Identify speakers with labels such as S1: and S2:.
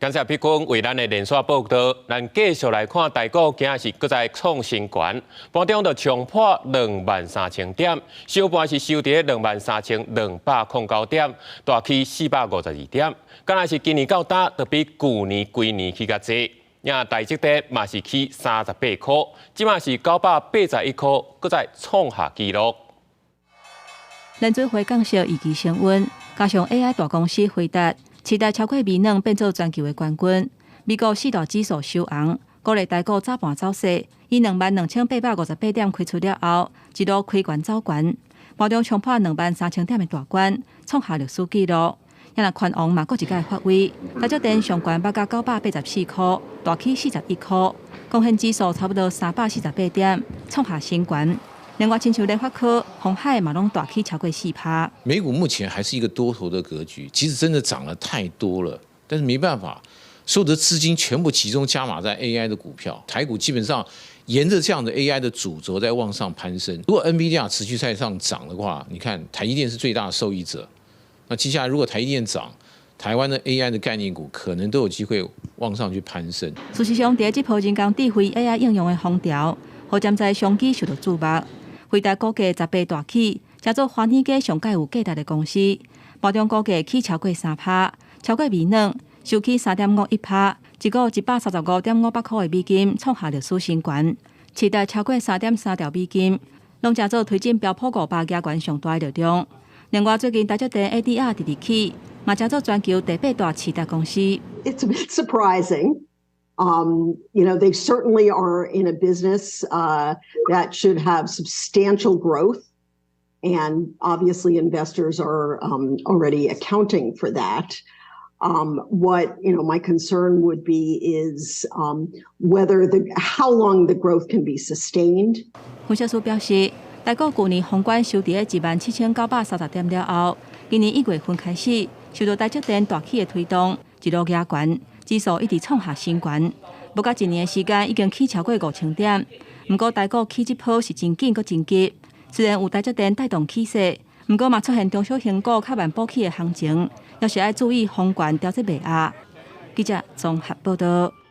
S1: 感謝碧君為咱的連線報道，咱繼續來看台股今日是閣再創新高，盤中就衝破23,000點，收盤是收佇23,209點，大起452點，敢若是今年到今，就比舊年規年起較濟。也台積電嘛是起38塊，這馬是981塊，閣再創下紀錄。
S2: 聯準會降息預期升溫，加上 AI 大公司輝達市值超過微軟變做全球的冠軍。美國四大指數收紅，鼓勵台股早盤走勢，以22,858點開出了後，一路開懸走懸，盤中衝破23,000點的大關，創下歷史紀錄。也若權王嘛，閣一擺發威，台積電上懸捌到984塊，大起41塊，貢獻指數差不多348點，創下新高。另外，親像聯發科、鴻海嘛攏大起超過4趴。
S3: 美股目前還是一個多頭的格局，其實真的漲了太多了，但是沒辦法，所有的資金全部集中加碼在 AI 的股票，台股基本上沿着這樣的 AI 的主軸在往上攀升。如果 NVIDIA 持續在上漲的話，你看台積電是最大的受益者。那接下來如果台積電漲，台灣的 AI 的概念股可能都有機會往上去攀升。
S2: 事實上，佇這波人工智慧 AI 應用的風潮，予潛在商機受到注目。輝達股價10倍大起，成做歡喜價上蓋有價值的公司。盤中股價起超過3趴，超過微軟，收起3.51趴，一股135.58塊的美金，創下歷史新高。市值超過3.3兆美金，攏成做推進標普500額懸上大的力量。另外，最近台積電 ADR 直直起，嘛成做全球第八大市值公司。
S4: It's a bit surprising. They certainly are in a business that should have substantial growth. And obviously, investors are already accounting for that. What my concern would be is how long the growth can be sustained.
S2: 分析師表示，台股舊年封關收佇17,930點了後，今年1月份開始，受到台積電大起的推動，一路額懸，指數一直創下新高。無到一年的時間，已經起超過5,000點。毋過台股起這波是真緊閣真急，雖然有台積電帶動起勢，毋過嘛出現中小型股較慢補起的行情，猶是愛注意宏觀調節賣壓。記者綜合報道。